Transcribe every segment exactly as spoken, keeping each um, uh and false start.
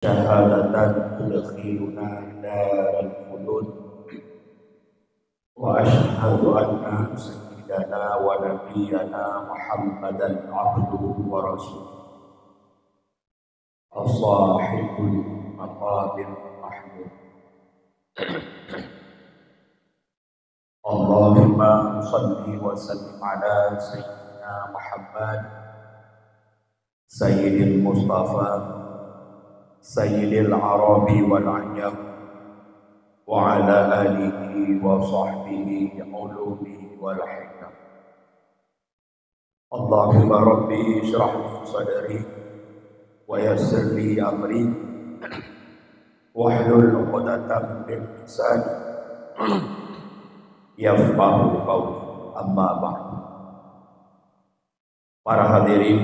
شهادة تدخلنا دار الخلود. وأشهد أن سيدنا ونبينا محمدا عبده ورسوله. الصاحب المقام المحمود. اللهم صل وسلم على سيدنا محمد سيد المصطفى سيد العرب والعجم وعلى آله وصحبه العلوم والحكم. اللهم رب اشرح لي صدري ويسر لي أمري واحلل عقدة من لساني يفقهوا قولي. أما بعد. Para hadirin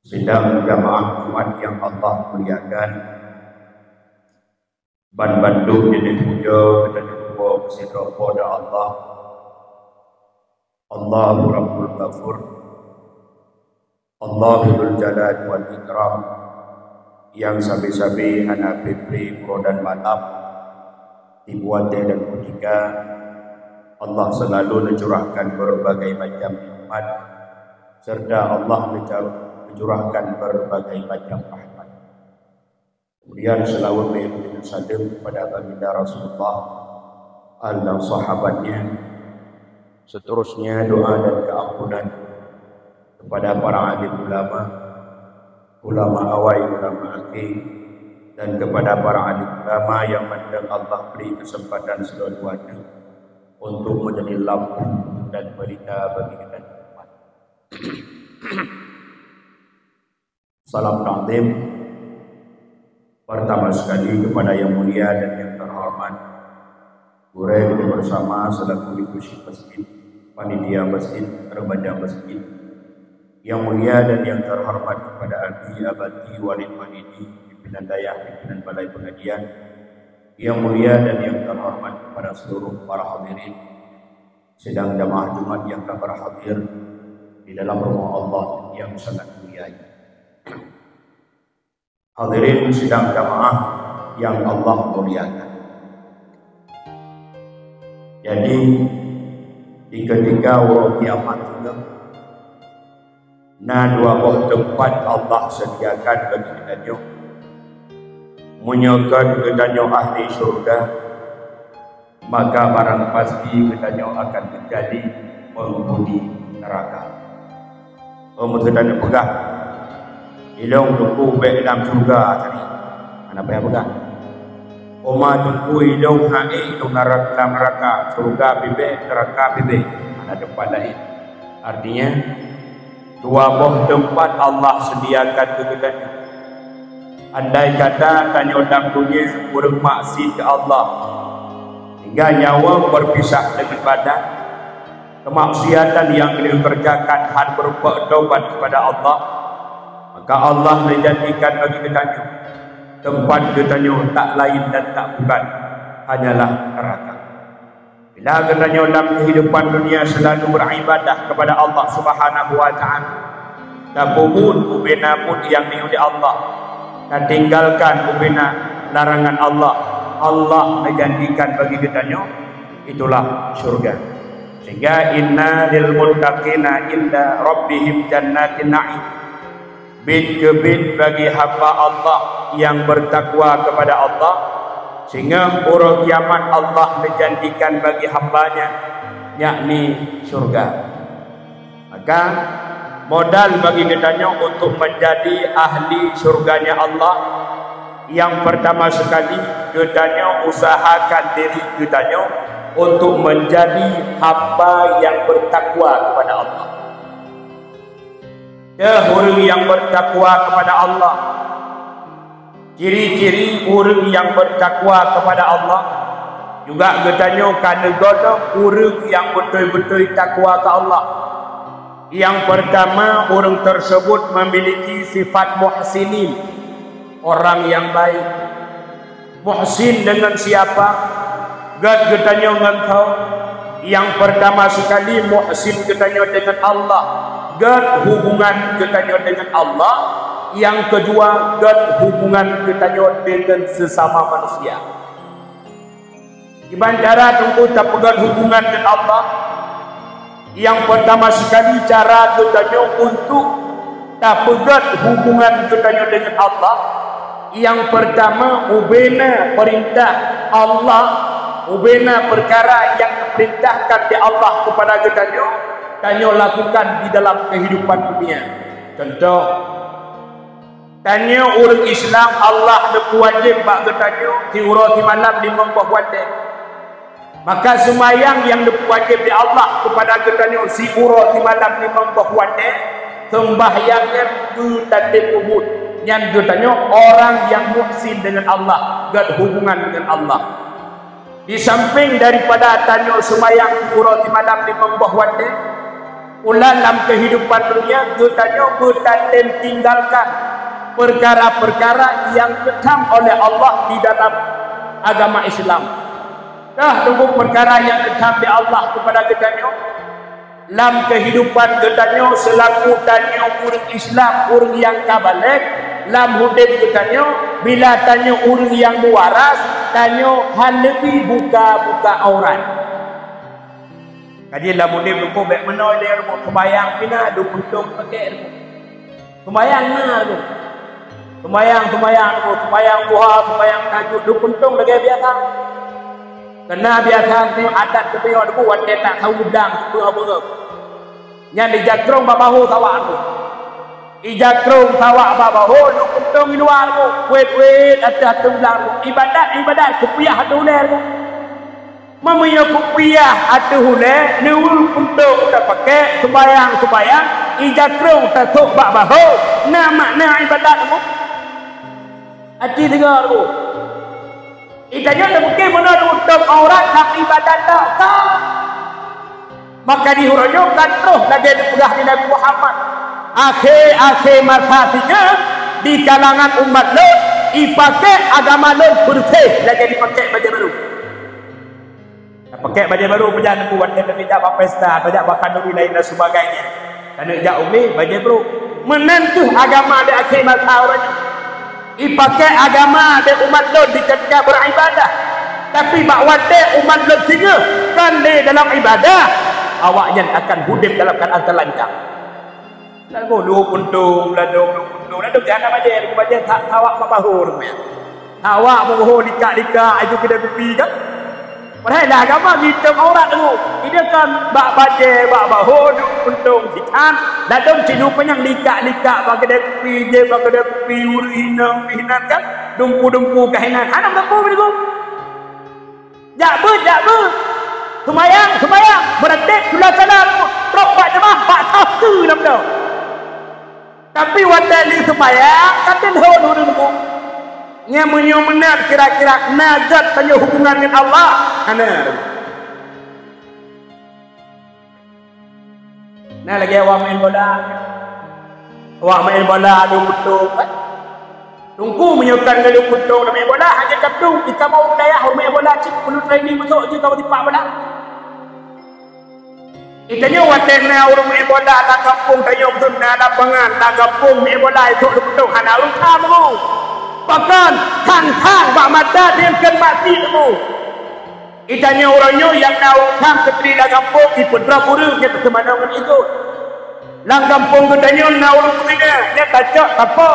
sidang jamaah Jumat yang Allah muliakan, ban bandum jeuneh pujoe geutanyoe tuwoe keu sidroe Po teu Allah. Allahu Rabbul Ghafur, Allahu Dzul Jalal wal Ikram, nyang sabe-sabe hana peuet uroe dan malam, di watée dan kutika, Allah selalu mencurahkan berbagai macam nikmat, serta Allah mencur-, mencurahkan berbagai macam rahmat. Kemudian selawat dan salawat kepada baginda Rasulullah, ala sahabatnya, seterusnya doa dan keampunan kepada para alim ulama, ulama awai, ulama akhir, dan kepada para alim ulama yang mantong Allah beri kesempatan seudua-dua untuk menjadi lampu dan pelita bagi kita umat. Salam takzim pertama sekali kepada yang mulia dan yang terhormat gurée kita bersama selaku di masjid, panitia masjid, remaja masjid. Yang mulia dan yang terhormat kepada Abi, Abati, Walid, Walidi, pimpinan dayah, pimpinan balai pengajian. Yang mulia dan yang terhormat kepada seluruh para hadirin sidang jamaah Jumat yang ka berhadir di dalam rumah Allah yang sangat mulia ini. Hadirin sidang jamaah yang Allah muliakan. Jadi, di ketika uroe kiamat nyoe, na dua boh teumpat Allah sediakan bagi geutanyoe. Meunyoe kon geutanyoe ahli syurga, maka barang pasti geutanyoe akan menjadi penghuni neraka. Oh, meunyoe geutanyoe peugah, "Ilôn Teungku bék lam syurga tadi." Hana payah peugah. "Oma Teungku, ilôn han ék lam neraka, syurga pih bék, neraka pih bék." Hana teumpat laén. Artinya, dua boh teumpat Allah sediakan keu geutanyoe. Andai kata tanyoe lam dunia ureuëng maksiat keu Allah, hingga nyawa berpisah dengan badan, kemaksiatan yang geutanyoe kerjakan han beureumpok taubat kepada Allah, maka Allah neujanjikan bagi geutanyoe teumpat geutanyoe tak laén dan tak bukan, hanyalah neraka. Bila geutanyoe lam kehidupan dunia selalu beribadah kepada Allah Subhanahu wa Taala, tapeubuet ubena buet nyang diuji Allah, tatinggalkan ubena larangan Allah, Allah menjanjikan bagi geutanyoe itulah syurga. Sehingga, "Inna lil muttaqina inda rabbihim jannatin na'im." Bit keubiet bagi hamba Allah nyang bertakwa kepada Allah, singoh uroe kiamat Allah menjanjikan bagi hamba-Nya, yakni syurga. Maka, modal bagi geutanyoe untuk menjadi ahli syurga-Nya Allah, yang pertama sekali, geutanyoe usahakan diri geutanyoe untuk menjadi hamba yang bertakwa kepada Allah. Deuh ureuëng nyang bertakwa kepada Allah. Ciri-ciri ureuëng nyang bertakwa kepada Allah, juga geutanyoe ka neugohlom ureuëng nyang beutôi-beutôi takwa keu Allah. Nyang pertama, ureuëng tersebut memiliki sifat muhsinin, orang yang baik. Muhsin dengan siapa? Gét geutanyoe ngon tho. Nyang pertama sekali, muhsin geutanyoe dengan Allah. Gét hubungan geutanyoe dengan Allah. Nyang keudua, gét hubungan geutanyoe deungon seusama manusia. Kiban cara teungku tapeugét hubungan ngon Allah? Nyang peurtama sekali, cara geutanyoe untuk tapeugét hubungan geutanyoe deungon Allah, nyang peurtama, ubena peurintah Allah, ubena peukara nyang geupeurintahkan lé Allah keupada geutanyoe, tanyoe lakukan di dalam keuhidupan dunia. Contoh, tanyoe ureuëng Islam, Allah neupeuwajéb bak geutanyoe siuroe simalam limong boh watée. Maka seumayang nyang neupeuwajéb lé Allah keupada geutanyoe siuroe simalam limong boh watée, seumbahyang nyan geutanyoe peubuet. Nyan geutanyoe orang nyang muhsin deungon Allah, gét hubungan deungon Allah. Di sampéng daripada tanyoe seumayang siuroe simalam limong boh watée, ulah lam keuhidupan dunia geutanyoe beutatem tinggalkan peukara-peukara nyang geutam oleh Allah di dalam agama Islam. Teuh teungku peukara nyang geutam lé Allah keupada geutanyoe. Lam keuhidupan geutanyoe seulaku tanyoe ureuëng Islam, ureuëng nyang ka balek, lam udeb geutanyoe, bila tanyoe ureuëng nyang meuwaras, tanyoe hana leubi buka-buka aurat. Kaji lam udeb teungku bék meunoe lé rumoh, seumayang pih na, dum untông pakek rumoh. Seumayang na tu. Seumayang, seumayang tu, seumayang duha, seumayang tahajud, dum untông lagée biasa. Keureuna biasa nyoe adat geutanyoe teungku watée tasaweue blang sibeue-beue. Nyan ijakrong bak bahô sawak teungku. Ijakrong sawak bak bahô, dum untông di luwa teungku. Wét-wét ateueh ateueh blang teungku. Ibadat, ibadat, kupiah ateueh ulée teungku. Meunyoe kupiah ateueh ulée, neuweuh untông tapakek, seumayang-seumayang, ijakrong tasôk bak bahô, na makna ibadat teungku? Aci sigoe teungku. Itanyoe teupike meunan untông aurat lam ibadat dak ka. Maka di uroe nyoe ka troh lagée dipeugah lé Nabi Muhammad, "Akhé-akhé masa singoh di kalangan umat lôn, ipakek agama lôn beureuséh lagée dipakek bajée barô." Tapakek bajée barô, peue jak teungku, watée tajak bak pesta, tajak bak khanduri laén dan sebagainya. Taneuk jak u glé, bajée barô. Meunan kheueh agama di akhé masa uroe nyoe. Ipakek agama di umat lôn di keutika beuribadah. Tapi bak watée umat lôn singoh kon lé dalam ibadah, awaknyan akan udeb dalam keuadaan teulancang. Lagoe lheueh untông, ladôm lheueh untông, ladôm jih hana bajée, bajée sa-, sawak bak bahô teungku nyan. Sawak bak bahô likak-likak, aju keudée kupi kan. Padahai lam agama geututup aurat teungku. Ideh kan bak bajée, bak bahô, lheueh untông, sit that, ladôm cit lheueh panyang likak-likak bak keudée kupi, jép bak keudée kupi, ureuëng inong pih inan kan, dumpeue-dumpeue kah inan. Hana meudumpeue teungku. Jak beuet, jak beuet. Seumayang, seumayang. Meuratéb sulasana, trok bak jeumaah, bak saf keu lam dong. Tapi watée lheueh seumayang, ka teulhon ureuëng teungku. Nyan meunyoe meunan kira-kira na gét tanyoe hubungan ngon Allah, hana. Na lagée awak main bola. Awak main bola, lheueh untông, kan? Teungku, meunyoe kon lheueh untông, main bola, hana ka tueng, di kamoe ureuëng dayah, ureuëng main bola cit, peue training beutôi jih kamoe tipak bola. Itanyoe watée na ureuëng main bola lam gampông tanyoe, beutôi na lapangan, lam gampông main bola, isok lheueh untông, hana ureuëng tham teungku. Pakon, sang-sang bak mata dia kon maksiet teungku. Itanyoe uroe nyoe nyang na ureuëng tham keutri lam gampông, ipeudrop ureuëng nyang teuseumanoe ngon ikot. Lam gampông geutanyoe na ureuëng meuzina, nyan tacok tapo.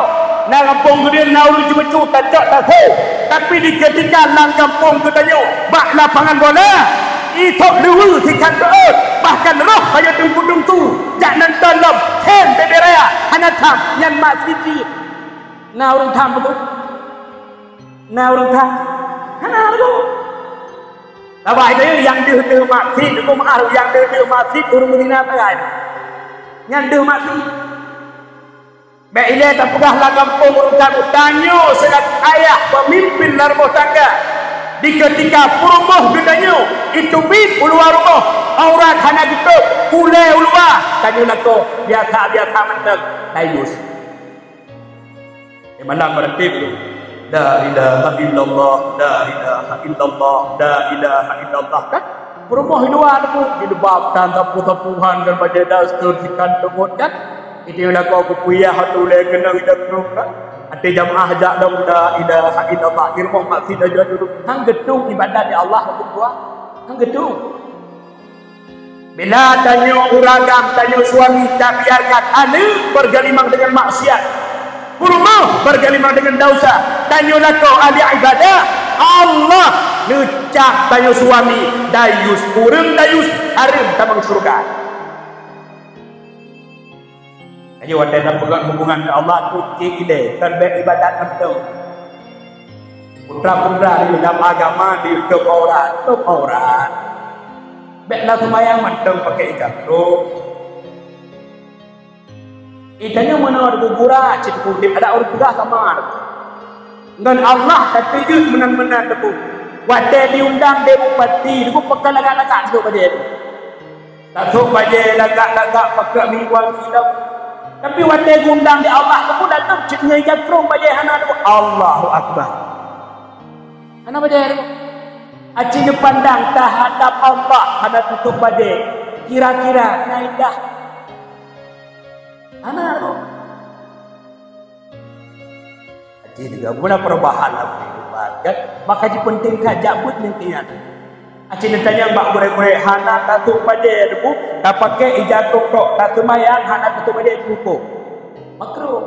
Lam gampông geutanyoe na ureuëng ceumeucue, tacok tasôk. Tapi di keutika lam gampông geutanyoe bak lapangan bola, isok leuweue sikhan teuôt, bahkan roh tanyoe teungku-teungku, jak nonton lom, khem bebe raya, hana tham, nyan maksiet. Na ureuëng tham beutôi? Na ureuëng that? Hana lagée. Sabab itu nyang deuh-deuh maksiet, huköm areuëng nyang deuh-deuh maksiet ureuëng meuzina sagai. Nyan deuh maksiet. Bék ilée tapeugah lam gampông ureuëng that, tanyoe seulaku ayah peumimpin lam rumoh tangga. Di keutika peurumoh geutanyoe, iteubiet u luwa rumoh, aurat hana geutôb, ulée u luwa, tanyoe lakoe biasa-biasa mantong, dayus. Eh, malam meuratéb tu. La ilaha illallah, la ilaha illallah, la ilaha illallah, kan? Peurumoh di luwa tu, jilbab tan sapu-sapuhan ngon bajée daster sikhan teungeut, kan? Itu yang lakoe kupiah tu lé keunong ida krok kan. Até jamaah jak dong la ilaha illallah. Di rumoh masjid aja duduk. Hang geutung ibadat di Allah bukan kuah. Hang geutung. Bila tanyoe ureueng agam, tanyoe suami, tabiarkan aneuk bergelimang dengan maksiat, peurumoh bergelimang dengan dosa, tanyoe lakoe ahli ibadah, Allah neucap tanyoe suami dayus, ureueng dayus hareuem tamong syurga. Ayo watée tapeugah hubungan ngon Allah tu cit ilée, kon bék ibadat mantong. Putra-putra di dalam agama ditutup aurat, tutup aurat. Bék na seumayang mantong pakai hijab tu. Itanyoe meunoe di gura cit udeb ada ureueng peugah kamar. Ngon Allah tateubiet meunan-meunan teupeu. Watée diundang lé bupati, teupeu pakai lagak-lagak teupeu bajée. Tasôk bajée lagak-lagak pakat miwan ilong. Tapi watée geuundang lé Allah, teupeu datang cit ngon jakrong bajée hana teupeu. Allahu Akbar. Hana bajée teupeu. Aci neupandang tahadap Allah hana tutup bajée. Kira-kira na indah. Hana teupeu. Jadi, meunan perubahan lam kehidupan, kan? Maka ji penting ka jak buet nyan keu nyan. Aci neutanyong bak gurée-gurée, hana tasôk bajée teupeu, tapaké ija tok-tok, taseumayang hana tasôk bajée teupeu. Makruh.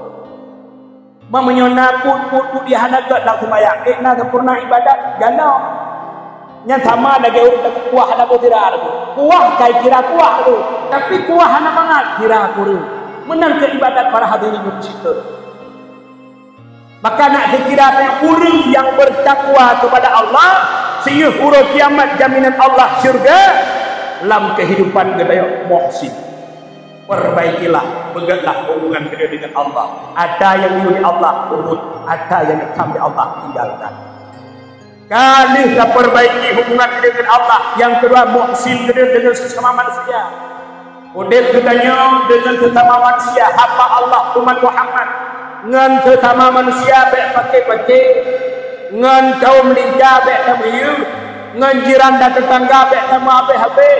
Ma meunyoe na buet-buet nyang hana gét lam seumayang, ék na sempurna ibadat, ganong. Nyan sama lagée ureueng kuah hana beusira teupeu. Kuah kai kira kuah teupeu, tapi kuah hana mangat kira kureueng. Meunan keu ibadat para hadirin nyang syiek. Maka nak geukira tanyoe ureueng nyang bertakwa kepada Allah, siyoh uroe kiamat jaminan Allah syurga, lam kehidupan geutanyoe muhsin. Perbaikilah, peugötlah hubungan geutanyoe dengan Allah. Ata nyang yue di Allah, peubuet, ata nyang neukam di Allah, tinggalkan. Ka lheueh tapeurbaiki hubungan geutanyoe dengan Allah. Nyang keudua, muhsin geutanyoe dengan sesama manusia. Udeb geutanyoe deungon seusama manusia, hamba Allah, umat Muhammad, ngon seusama manusia bék paké-paké, ngon kaum lingka bék tameuyeuh, ngon jiran dan teutangga bék tameuhabéh-habéh.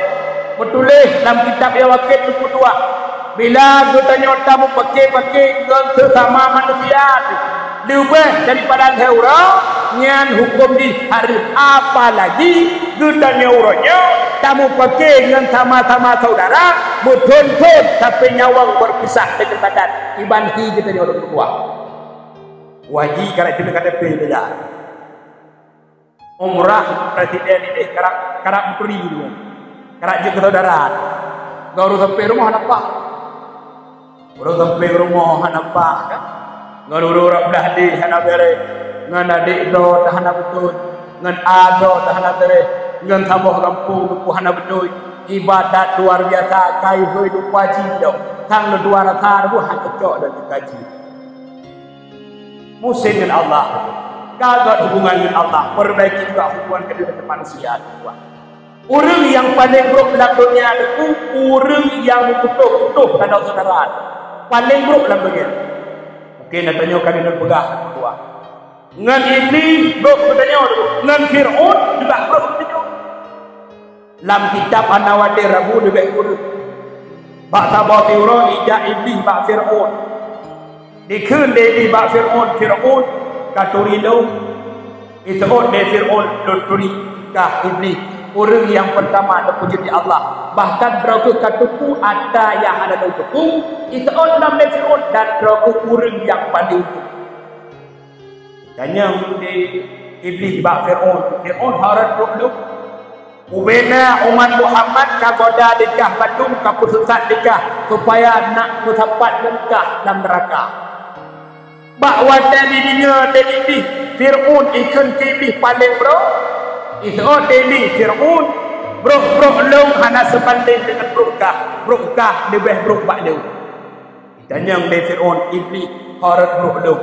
Meutuléh lam kitab Yawaqit meutuah, bila geutanyoe tameupaké-paké ngon seusama manusia, leubeh daripada lhée uroe, nyan huköm jih hareuem. Apalagi geutanyoe uroe nyoe tameupaké ngon sama-sama saudara, meuthon-thon sampai nyawöng beupisah deungon badan. Kiban hi geutanyoe ureueng meutuah. Wajib karab teuka K T P saja. Umrah presiden ideh karab, karab meuturi dulu. Karab jeuet keu saudara. Gau ureueng sampai rumoh hana paih. Ureueng sampai rumoh hana paih kan? Ngon ureueng rab blah deh hana beuréh, ngon adek droe teuh hana beutôi, ngon a droe teuh hana beuréh, ngon saboh gampông teupeu hana beutôi. Ibadat luar biasa, kai hôi lupa jih dong. Sang lôn dua rasa reubah han cocok dan teukaji. Muhsin ngon Allah. Ka gét hubungan ngon Allah, peurbaiki juga hubungan geutanyoe dengan manusia. Ureueng nyang paleng brok lam donya nyoe, ureueng nyang meukutoh-kutoh tanoh syedara. Paleng brok lam donya. Mungken na tanyoe ka lheueh peugah dua. Ngon Iblih brok geutanyoe, ngon Firaun juga brok geutanyoe. Lam kitab An-Nawadir Rabu leubeh kureueng. Bak saboh siuroe ijak Iblih bak Firaun. Dikheun lé Iblih bak Firaun, "Firaun, ka turi lôn?" Iseuôt lé Firaun, "Lôn turi kah Iblih, ureueng nyang peurtama neupeujeuet di Allah. Bahkan droe kheueh ka teupeu atra nyang hana lôn teupeu, iseuôt lom lé Firaun dan droe kheueh ureueng nyang paleng teupeu." Tanyong lé Iblih bak Firaun, "Firaun, hareuet brok lôn?" Ubena umat Muhammad ka goda dikah bandum, ka peusesat dikah, supaya nak meusapat ngon kah lam neuraka. Bak watée jideungoe lé Iblih, Firaun ikheun keu Iblih paleng brok, iseuôt lé Iblih, "Firaun, brok-brok lôn hana seubandeng deungon brok kah, brok kah leubeh brok bak lôn." Tanyong lé Firaun, "Iblih, hareuet brok lôn?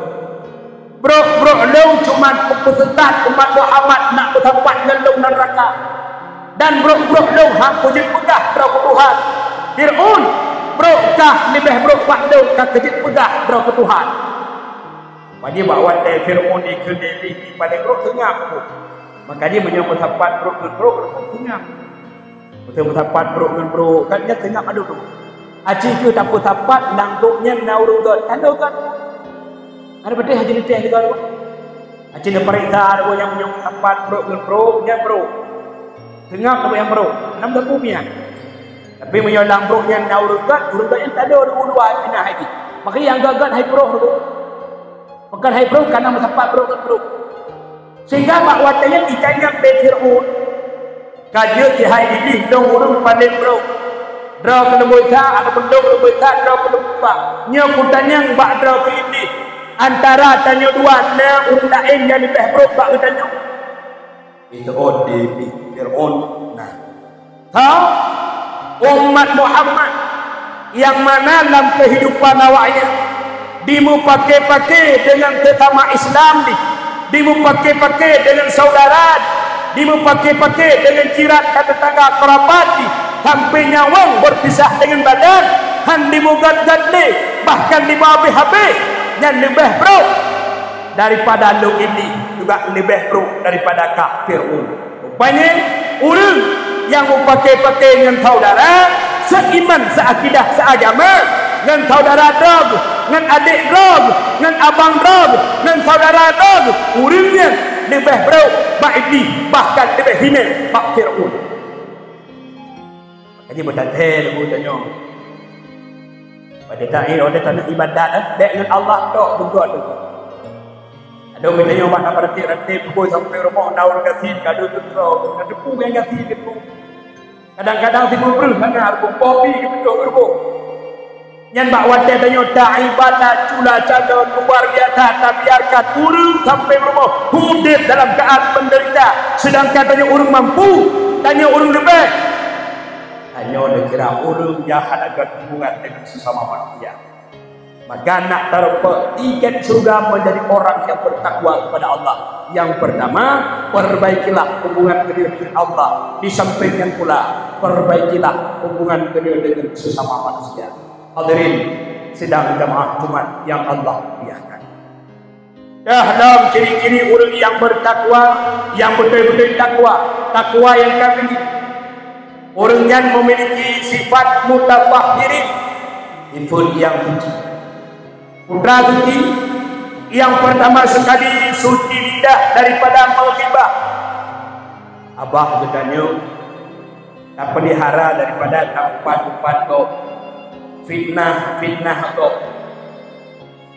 Brok-brok lôn cuma peusesat umat Muhammad nak meusapat ngon lôn lam neuraka. Dan brok-brok lôn han kujeuet peugah droe keu Tuhan. Firaun, brok kah leubeh brok bak lôn ka kujeuet peugah droe keu Tuhan." Meunyoe bak watée Firaun ikheun lé Iblih paleng brok, seungab. Maka jih meunyoe meusapat brok ngon brok, seungab. Beutôi meusapat brok ngon brok, kan nyan seungab adu tu. Aci keu tapeusapat lam brok nyan na ureuëng gét, tanda gét. Ada beuteh haji neuteh lé gét. Aci neupareksa ureuëng nyang meunyoe sapat brok ngon brok, nyan brok. Seungab saboh nyang brok, nam sapeue mian. Tapi meunyoe lam brok nyan na ureuëng gét, ureuëng gét nyan tanda ureuëng luwa pinah haji. Maka nyang gét-gét hai brok ureuëng. Maka hai brok kana meusapat brok ngon brok. Sehingga bak watée nyan jitanyong lé Fir'aun, ka jeuet jih hai Iblih dong ureuëng paleng brok. Droe keuneuk beusa ataupun dong keuneuk beusa, droe keuneuk beusa. Nyoe kutanyong bak droe keu Iblih, antara tanyoe dua na ureuëng laén nyang leubeh brok bak geutanyoe? Itu oh di Fir'aun. Nah, ha? Umat Muhammad yang mana lam kehidupan awaknya dimupake-pake dengan sesama Islam di, dimupake-pake dengan saudara di, dimupake-pake dengan jiran dan tetangga kerabat di, sampai nyawöng berpisah dengan badan, han dimugat-gat lé, bahkan dibawa habéh-habéh, nyan leubeh brok daripada lôn ini juga leubeh brok daripada kah Fir'aun. Rupanya, ureuëng nyang mupake-pake ngon saudara seiman, seakidah, seagama, ngon saudara droe, ngon adék droe, ngon abang droe, ngon saudara droe, ureuëng nyan leubeh brok bak Iblih, bahkan leubeh hina bak Fir'aun. Jadi, beutateupeue tanyoe. Pada tahi, pada tanah ibadat, eh, bèk ngon Allah tok beugöt. Aduh, geutanyoe bak na beuratéb-ratéb, beugöt sampai rumoh, na ureuëng gasien, ka deuh keudroe, na teupeue nyang gasien keu. Kadang-kadang sibeureuh hana, rumoh kopi keu beutôi rumoh. Nyan bak watée tanyoe taibadat cula calon luar biasa, tabiarkan ureuëng sampai rumoh udeb dalam keuadaan menderita, sedangkan tanyoe ureuëng mampu, tanyoe ureuëng leubeh. Tanyoe neukira ureuëng nyang hana gét hubungan dengan sesama manusia. Maka nak tarumpok tiket surga menjadi orang yang bertakwa kepada Allah. Yang pertama, perbaikilah hubungan kalian dengan Allah. Di samping nyan pula, perbaikilah hubungan kalian dengan sesama manusia. Hadirin sidang jamaah Jumat yang Allah muliakan. Dah lom ciri-ciri ureuëng nyang bertakwa, nyang beutôi-beutôi takwa, takwa nyang kamil. Ureuëng nyan memiliki sifat mutatahhirin, sifat nyang suci. Putra suci, nyang pertama sekali suci lidah daripada meughibah. Abah geutanyoe tapeulihara daripada taumpat-umpat gob, fitnah-fitnah gob.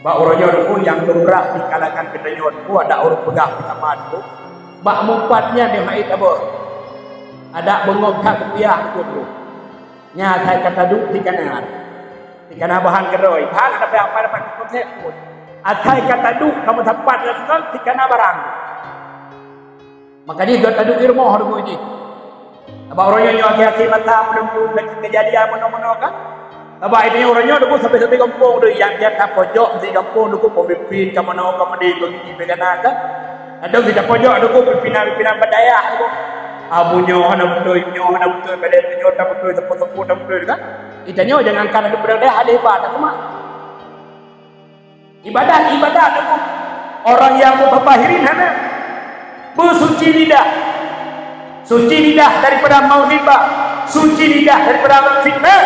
Bak uroe nyoe Teungku nyang lumrah di kalangan geutanyoe Teungku, adak ureuëng peugah beusama Teungku. Bak meupat nyan di hai tabah. Adak beungoh that kupiah Teungku. Nyan asai ka taduek di kana. Di kana bahan keudroe. Bahan ada payah pada pakai konsep pun. Asai ka taduek kamoe sapat lam kon di kana barang. Maka jih gata duek di rumoh Teungku jih. Sabab uroe nyoe, nyoe akhé-akhé masa, meunurot keujadian meunoe-meunoe kan. Sabab itu nyoe uroe nyoe Teungku sabe-sabe gampông tu, nyang tiep tapojok di gampông Teungku, pemimpin ka meunoe ka meudeh, begitu begana kan. Kadang kita pojok Teungku, pimpinan-pimpinan bak dayah Teungku. Abu nyoe hana beutôi, nyoe hana beutôi, balai nyoe tak beutôi, sapeue-sapeue tak beutôi kan. Kita nyoe jangankan ada peudong dayah, ada hebat tak keumah. Ibadat, ibadat Teungku. Orang nyang mutatahirin hana. Beusuci lidah. Suci lidah daripada meughibah. Suci lidah daripada fitnah.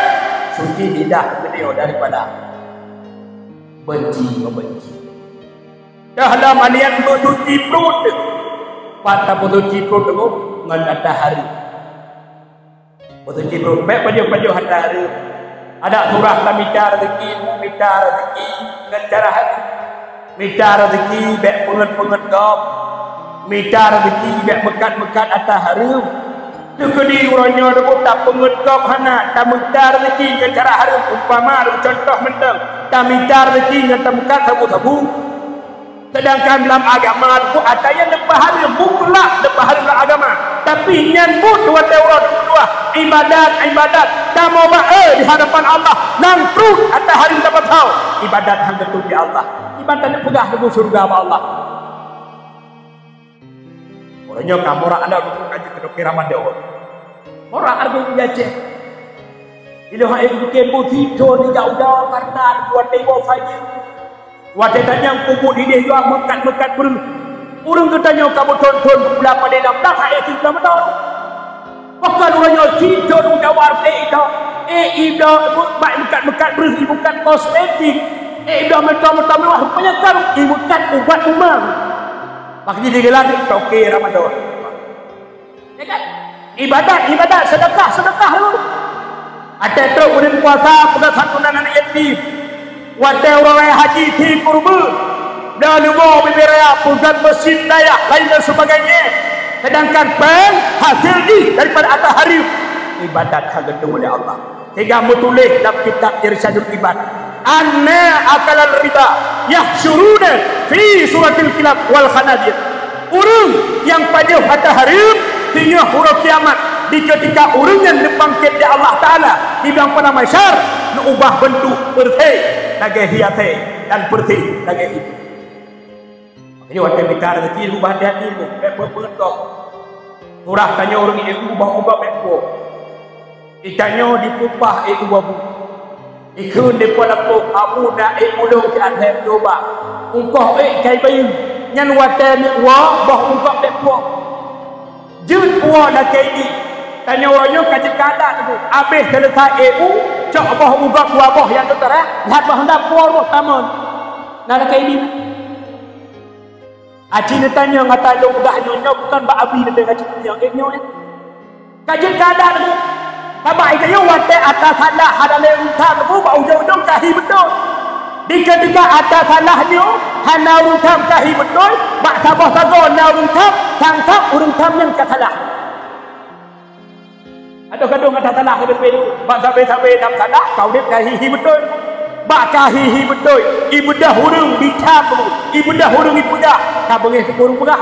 Suci lidah beliau daripada benci membenci. Dah lom alian beusuci pruet. Pat tapeusuci pruet Teungku ngon ata hareuem. Beusuci pruet, bèk pajoh-pajoh ata hareuem. Adak surah tamita rezeki, mita rezeki ngon cara hareuem. Mita rezeki bèk peungeut-peungeut gob. Mita rezeki bèk meukat-meukat ata hareuem. Teukeudi uroe nyoe Teungku tapeungeut gob hana, tamita rezeki ngon cara hareuem. Umpama lôn cuntoh mantong, tamita rezeki ngon tameukat sabu-sabu. Sedangkan lam agama Teungku, ata nyan leubeh hareuem, mutlak leubeh hareuem lam agama. Tapi nyan buet watée uroe dua, ibadat, ibadat. Tamoe ba-e di hadapan Allah, nang pruet ata hareuem tapasoe. Ibadat han teutuju di Allah. Ibadat peugah leubeh syeuruga bak Allah. Uroe nyoe kamoe rak adak Teungku ka jeuet keu toke Ramadan. Morak hareuem di Aceh. Ilôn hai buken bu sithon di Gaza karena buat demo saja. Watée tanyong peubuet idéh jua meukat-meukat breuh. Ureuëng geutanyoe ka beuthon-thon peugula padé lam blang hai sigoe meuthon. Pakon uroe nyoe sithon u Jawa Barat itu, Eh, ibloe bak meukat-meukat breuh, ibukat kosmetik. Eh, ibloe meuto-meuto mewah, rupanya kan ibukat ubat uma. Makanya digelar toke Ramadan. Ya kan? Ibadat, ibadat, sedekah, sedekah tu. Ada trok bulan puasa, peugah santunan anak yatim. Watèe uroe raya haji si kurba, dan leumo bibiraya peugöt masjid dayah lain dan sebagainya. Sedangkan péng hasil jih daripada harta haram. Ibadat hana geutueng lé Allah. Sehingga meutuléh lam kitab Irsyadul Ibad, "Anna akalal riba yahsyuruna fi suratil kilab wal khanazir." Ureuëng nyang pajoh hareuem, singoh uroe kiamat, di keutika ureuëng nyan neubangkét lé Allah Taala di blang padang mahsyar, neuubah beuntuk peureusé lagée hi asée dan peureusé lagée hi. Makanya watée mita rezeki, ubah hati-hati, bék peupeue. Surah tanyoe ureuëng ék ubah-ubah bék puoh. Itanyoe dipeupah ék ubah bu. Ikheun deungon lakoe, "Abu na ék ulôn keu adhée ploh bak. Ungkoh ék kai bayeue." Nyan watée neuwoe boh ungkoh bék puoh. Jeuet puoh lakée di. Tanyoe uroe nyoe ka jeuet keu adat teungku. Abéh seuleusoe ék u, cok boh ungkoh dua boh nyang teutarah, lheueh boh honda puoh roh tamon. Na lakée di na. Aci neutanyong ata lôn peugah nyoe, nyoe bukon bak Abi neutanyong aci neutanyong, eh, nyoe, eh. Ka jeuet keu adat teungku. Sabab itanyoe watée ata salah hana lé ureuëng tham teungku, bak ujong-ujong ka hi beutôi. Di keutika ata salah nyoe hana ureuëng tham ka hi beutôi, bak saboh sagoe na ureuëng tham, sang-sang ureuëng tham nyan ka salah. Adoh gadong ata salah leubeh-leubeh tu. Bak sabe-sabe na salah, ka udeb ka hi-hi beutôi. Bak ka hi-hi beutôi, ibeudôh ureuëng dicam, ibeudôh ureuëng ipeugah, ka beungéh teupeu ureuëng peugah.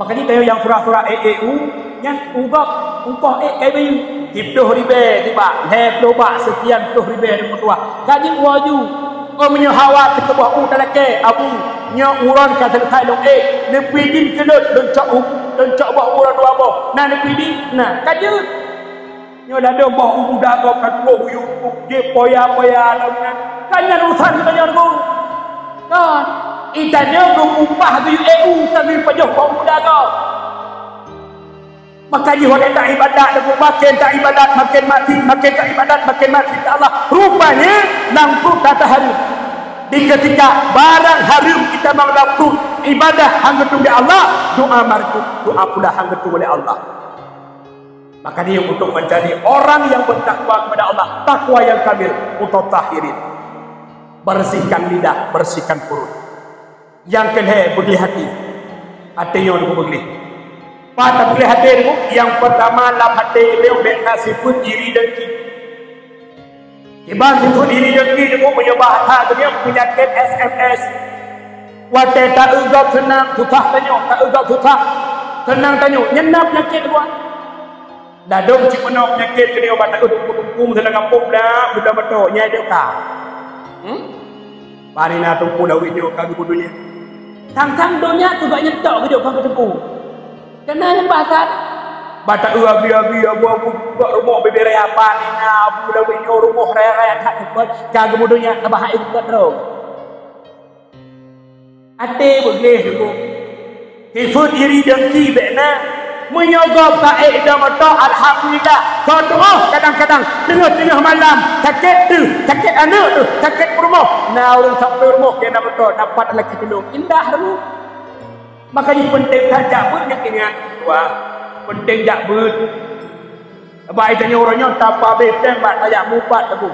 Makajih tanyoe nyang sura-sura ék-ék u, nyan u gob, ungkoh ék kai bayeue. Siploh ribée sibak, lhée ploh bak, seukian ploh ribée deungon tuah. Ka jeuet woe ju. Oh, meunyoe hawa teukeubah u talakée, "Abu, nyoe uroe ka seuleusoe lôn ék, neupidin keu lôn, lôn cok u, lôn cok boh uroe dua boh." Na neupidin? Na, ka jeuet. Nyoe ladôm boh u muda gob ka tuwoh u yue, jeuet poya-poya lom nyan. Ka nyan urusan geutanyoe teungku. Kon, itanyoe geupeuupah geuyue ék u, ka geuyue pajoh boh u muda gob. Makajih watée taibadat, teungku, maken taibadat, maken maksiet, maken taibadat, maken maksiet keu Allah. Rupanya lam pruet ata hareuem. Di keutika barang hareuem itamong lam pruet, ibadah hana geutueng lé Allah, doa mardud, doa pula hana geutueng lé Allah. Makanya untuk menjadi orang yang bertakwa kepada Allah, takwa yang kamil, mutatahhirin. Bersihkan lidah, bersihkan pruet. Nyang keulhée, beugleh até. Até nyoe teungku beugleh. Pat tabeugleh até teungku? Nyang peurtama, lam até nyoe bék na sifeuet iri dengki. Kiban sifeuet iri dengki teungku, meunyoe bahasa geutanyoe peunyakét S M S. Watée ta-eu gob seunang, susah tanyoe, ta-eu gob susah, seunang tanyoe. Nyan na peunyakét teungku. Ladôm cit meunoe peunyakét keuneuk bak taeu teungku-teungku meusalah gampông blah, buta meuto, nyai deuek ka. Hmm? Bak nina teungku lawét nyoe ka geupeuduek nyan. Sang-sang donya tu bak nyentok geujok bak teungku. Keunan nyang bahasa. Bak taeu abi-abi, abu-abu, bak rumoh bibiré apa nina, abu lawét nyoe rumoh raya-raya that teumpat, ka geupeuduek nyan, tabahai teumpat droe. Até beugleh teungku. Sifeuet iri dengki bék na. Meunyoe gob ka ék dong oto, alhamdulillah. Soe teungoh kadang-kadang teungoh-teungoh malam, sakét teuh, sakét aneuk teuh, sakét peurumoh. Na ureuëng sampoe rumoh keu na beutôi, dapat laki tulông. Indah teungku. Makajih peunteng that jak beuet nyang ingat, wah, peunteng jak beuet. Sabab itanyoe uroe nyoe tanpa abéh péng bak tajak mupat teungku.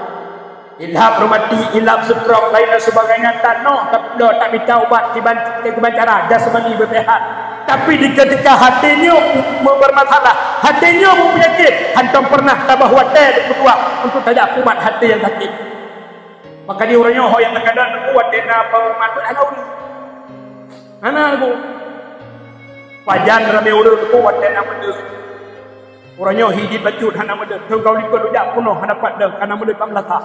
Ilhab rumati, ilhab stroke, lain dan sebagainya, tanoh, tapi lo tak mita ubat kiban, kiban cara jasmani beusehat. Tapi di keutika hati nyoe me-, bermasalah, hati nyoe berpenyakit, hantom pernah tabah watée dipeutuah untuk tajak ubat hati nyang sakét. Makajih uroe nyoe ho nyang teukadan teungku watée na peurumat hana ureuëng. Hana teungku. Pajan ramé ureuëng teungku watée na meudeuh. Uroe nyoe hi jih bacut hana meudeuh. Thon ka likot ujak peunoh hana pat deuh, hana meudeuh ka meulasah.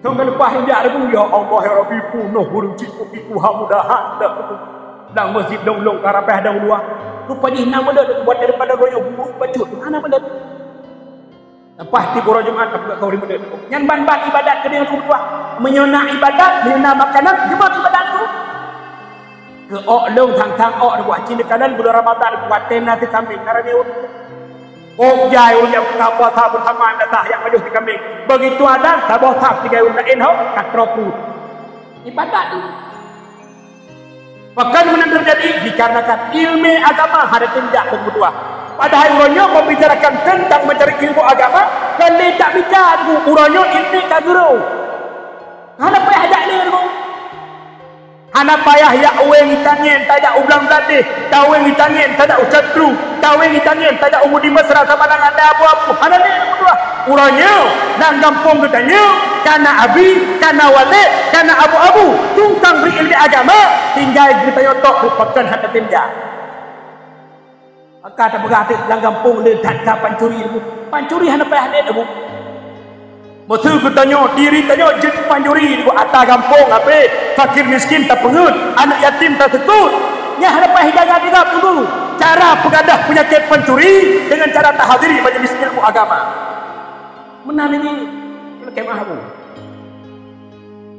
Thon ka leupah ujak teungku, ya Allah, ya Rabbi, peunoh ureuëng cit peuki Tuhan mudahan deuh. Lam meuseujid dong-dong ka rapah dong luwa. Rupa jih na meudeuh teungku, buat daripada uroe nyoe buruk bacut hana meudeuh. Leupah tieb uroe Jumat tapeugah kauri meudeuh. Nyan ban-ban ibadat keu Tuhan. Meunyoe na ibadat, meunyoe na makanan, jeuet ibadat tu. Keu ôk lôn sang-sang ôk teungku, aci neukalon buleuen Ramadhan, watée na teukaméng, na ramé ureuëng. Ôk jai ureueng nyang buka puasa beusama nyang majoh sikambeng. Begitu azan, saboh saf tinggai ureueng laén ho, ka troh pruet. Ibadat tu. Pakon meunan teujadi? Dikarenakan ileumèe agama hana tém jak bak meutuah. Padahai uroe nyoe meubicarakan teuntang mencari ilmu agama, kon lé tak mita, uroe nyoe ileumèe ka geuroe. Hana payah jak lé rumoh. Hana payah jak wéng itangen tajak u Blang Bladeh, tawéng itangen tajak u Cantru, tawéng itangen tajak u Mudi Mesra, Sabalang Anda abu-abu. Hana lé meutuah. Uroe nyoe, lam gampông geutanyoe, kana abi, kana walek, kana abu-abu, tukang bri ileumèe agama, tinggai geutanyoe tok, pakon hana tém jak. Maka tapeugah teuk lam gampông le that ka pancuri, pancuri hana payah lé, Bu. Meuseu geutanyoe, diri tanyoe jeuet pancuri, Bu, ata gampông habéh, fakir miskin tapeungeut, aneuk yatim taseukot. Nyan hana payah jaga-jaga, Bu. Cara peugadah peunyakét pancuri deungon cara tahadiri majelis ilmu agama. Meunan ini, lakèe meu'ah, Bu.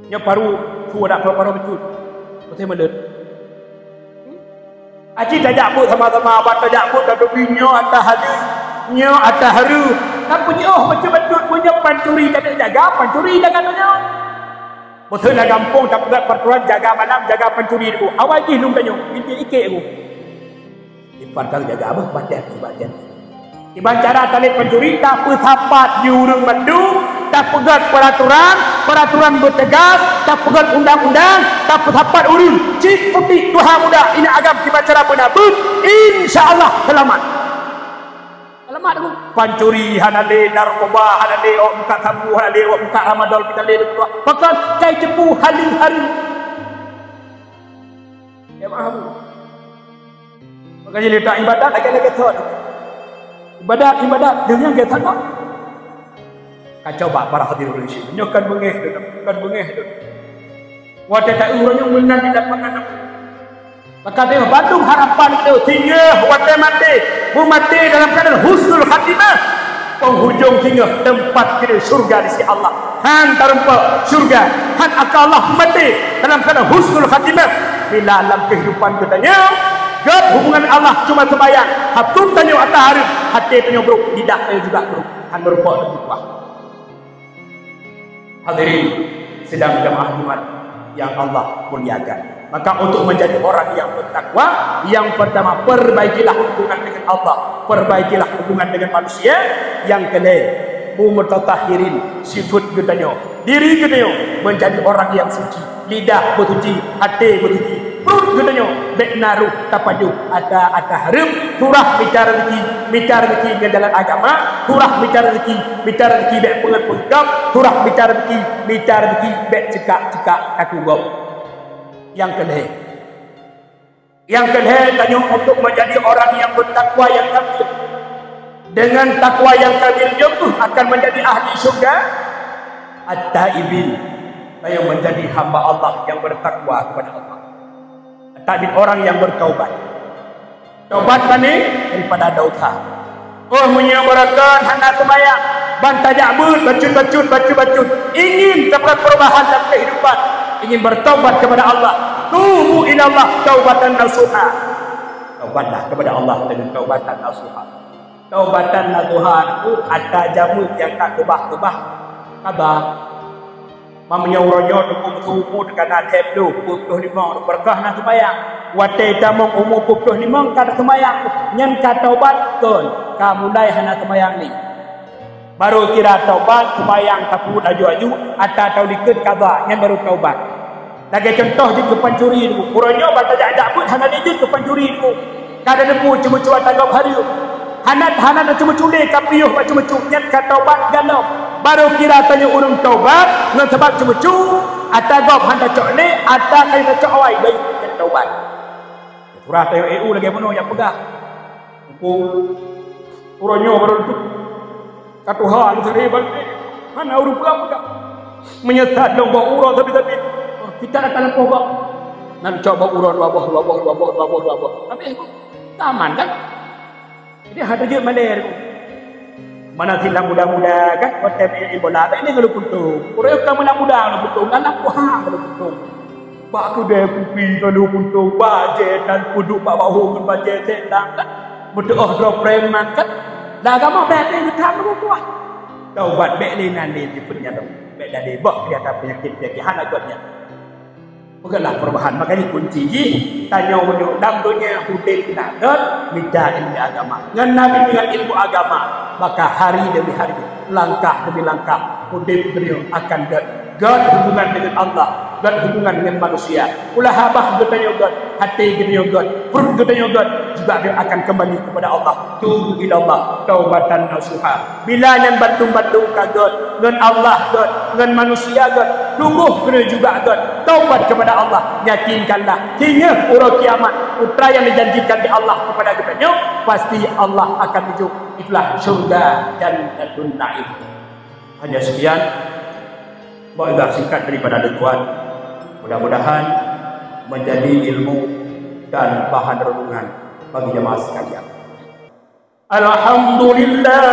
Nyoe paru, su adak paru-paru bacut. Beutôi meuleut. Aci tajak beuet sama-sama, ban tajak beuet tateubiet nyoe ata haleue, nyoe ata hareuem. Tapi jiôh bacut-bacut, meunyoe pancuri ka jaga, pancuri jaga tanyoe. Beutôi lam gampông tapeugah peraturan jaga malam, jaga pancuri, Bu. Awai jih lôn tanyoe, binti ikek, Bu. Ipan ka jaga beuh, batèe, batèe. Kiban cara talét pancuri, tapeusapat di ureueng bandum, tapeugöt peuratoran, peuratoran beuteugas, tapeugöt undang-undang, tapeusapat ureueng. Cit putik tuha muda, inong agam kiban cara beuna beuet, insya Allah seulamat. Seulamat, Bu. Pancuri hana lé, narkoba hana lé, ôk muka sabu hana lé, ôk muka tramadol kita lé, Bu. Pakon? Kai teupeu haleue-haleue. Ya, maaf, Bu. Maka jadi letak ibadat lagèe-lagèe thon. Ibadat, ibadat, deungon lagèe thon. Ka coba para hadirin di sini. Nyoe kan beungèh tu, kan beungèh tu. Watèe ta uroe nyoe meunan di lapangan. Maka teuh bandum harapan tu, singoh watèe maté, beumaté dalam keadaan husnul khatimah. Penghujung singoh teumpat keuneuk syurga di sisi Allah. Han tarumpok syurga, han akan Allah maté dalam keadaan husnul khatimah. Bila lam kehidupan geutanyoe, göt hubungan Allah cuma seumayang, hatôm tanyoe ata hareuem, até tanyoe brok, lidah tanyoe juga brok, han meurumpok lé Allah. Hadirin sidang jamaah Jumat yang Allah muliakan. Maka untuk menjadi orang yang bertakwa, yang pertama, perbaikilah hubungan dengan Allah, perbaikilah hubungan dengan manusia. Yang kedua, bu mutatahhirin, sifat geutanyoe, diri geutanyoe menjadi orang yang suci, lidah beusuci, até beusuci, pruet geutanyoe bèk na roh tapajoh ata-ata hareuem, surah mita rezeki, mita rezeki ngon jalan agama, surah mita rezeki, mita rezeki bèk peungeuet-peungeuet gob, surah mita rezeki, mita rezeki bèk ceukak-ceukak takue gob. Nyang keulhèe. Nyang keulhèe, tanyoe untuk menjadi orang yang bertakwa yang kamil. Dengan takwa yang kamil nyoe akan menjadi ahli syurga. At-taibin, tanyoe menjadi hamba Allah yang bertakwa kepada Allah. At-taibin, orang yang bertaubat. Taubat pane daripada dosa. Oh, meunyoe beureukan hana seumayang, ban tajak beuet bacut-bacut, bacut-bacut, ingin dapat perubahan dalam kehidupan, ingin bertaubat kepada Allah, tubu ilallah taubatan nasuha. Taubatlah kepada Allah dengan taubatan nasuha. Taubatan nasuha itu ata jamén nyang ka keubah-keubah kaba. Meunyoe uroe nyoe teungku meuseumut ka na lhèe ploh, peuet ploh limong, beureukat hana seumayang. Watèe tamong umu peuet ploh limong ka taseumayang, nyan ka taubat kon, ka mulai hana seumayang lé. Barô kira taubat, seumayang tapeubuet aju-aju, ata talikot kaba, nyan barô taubat. Lagèe cuntoh jeuet keu pancuri tu. Uroe nyoe ban tajak-jak beuet hana lé jeuet keu pancuri tu. Ka taneupue ceumeucue ata gob hareuem. Hana, hana taceumeucue lé ka piôh bak ceumeucue, nyan ka taubat galom. Barô kira tanyoe ureueng taubat ngon sabab ceumeucue, ata gob han tacok lé, ata ka tacok awai bayeue nyan taubat. Surah tanyoe eu lagèe bunoe nyang peugah. Teungku, uroe nyoe barô leupeue. Ka tuha lé siré ban hana ureueng peugah-peugah. Meunyoe that lôn boh uroe sabe-sabe, kita akan leupah bak. Nan cok boh uroe dua boh, dua boh, dua boh, dua boh, dua boh. Habéh, aman kan? Jadi hana jeuet malèe. Mana sila muda-muda kan, watèe main bola, bèk lé ngon lôn puntông. Uroe ka meunan muda ngon lôn puntông, galak kuha ngon lôn puntông. Bak keudè kupi ngon lôn puntông, bajèe tan peuduek bak bahô ngon bajèe sèt tan kan. Meuteuoh droe preman kan. Lam agama bèk lé geutham lagèe buah. Taubat bèk lé nan lé jipeunyang. Bèk lé boh di atas peunyakét-peunyakét hana gèt nyan. Peugahlah perubahan. Makanya kunci jih, tanyoe meunyoe lam donya udép keunan gèt, mita ilmu agama. Ngon Nabi ngon ilmu agama, maka hari demi hari, langkah demi langkah, udép geutanyoe akan gèt. Gèt hubungan dengan Allah, gèt hubungan dengan manusia. Ulah habah geutanyoe gèt, até geutanyoe gèt, pruet geutanyoe gèt, juga dia akan kembali kepada Allah. Tubu ilallah taubatan nasuha. Bila nyan bandum-bandum ka gèt, ngon Allah gèt, ngon manusia gèt, tuboh geutanyoe juga gèt, taubat kepada Allah. Yakinkanlah, singoh uroe kiamat, putra yang dijanjikan di Allah kepada geutanyoe, pasti Allah akan tuju. Itulah syurga Jannatun Naim. Hanya sekian mau'izah singkat daripada Tuan. Mudah-mudahan menjadi ilmu dan bahan renungan bagi jemaah sekalian. Alhamdulillah.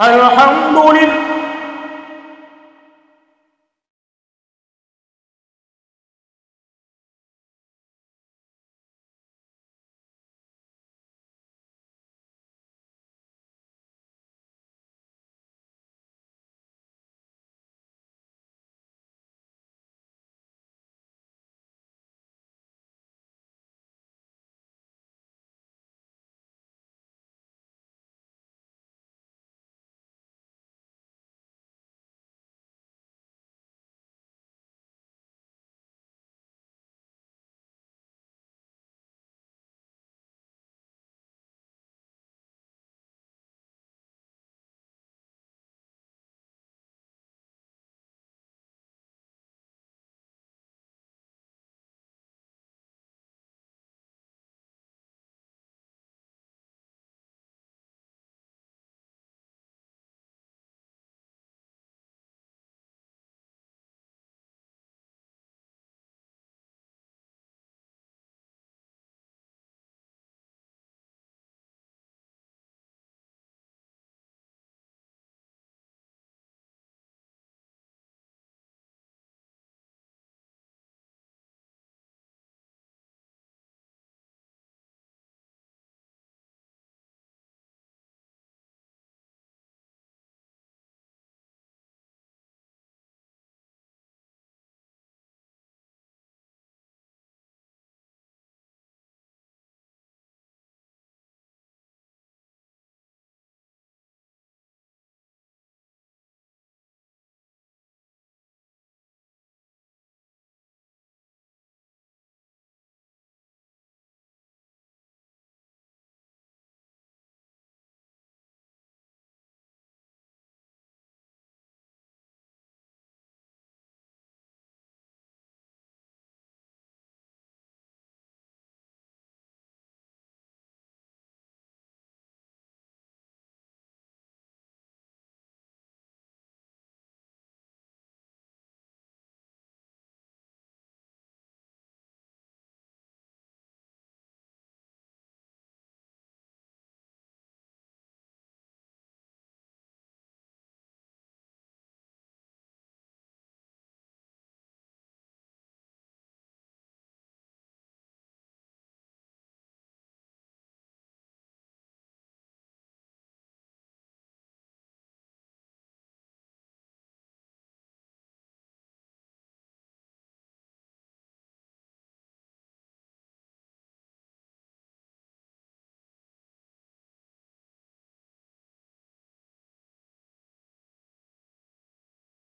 Alhamdulillah.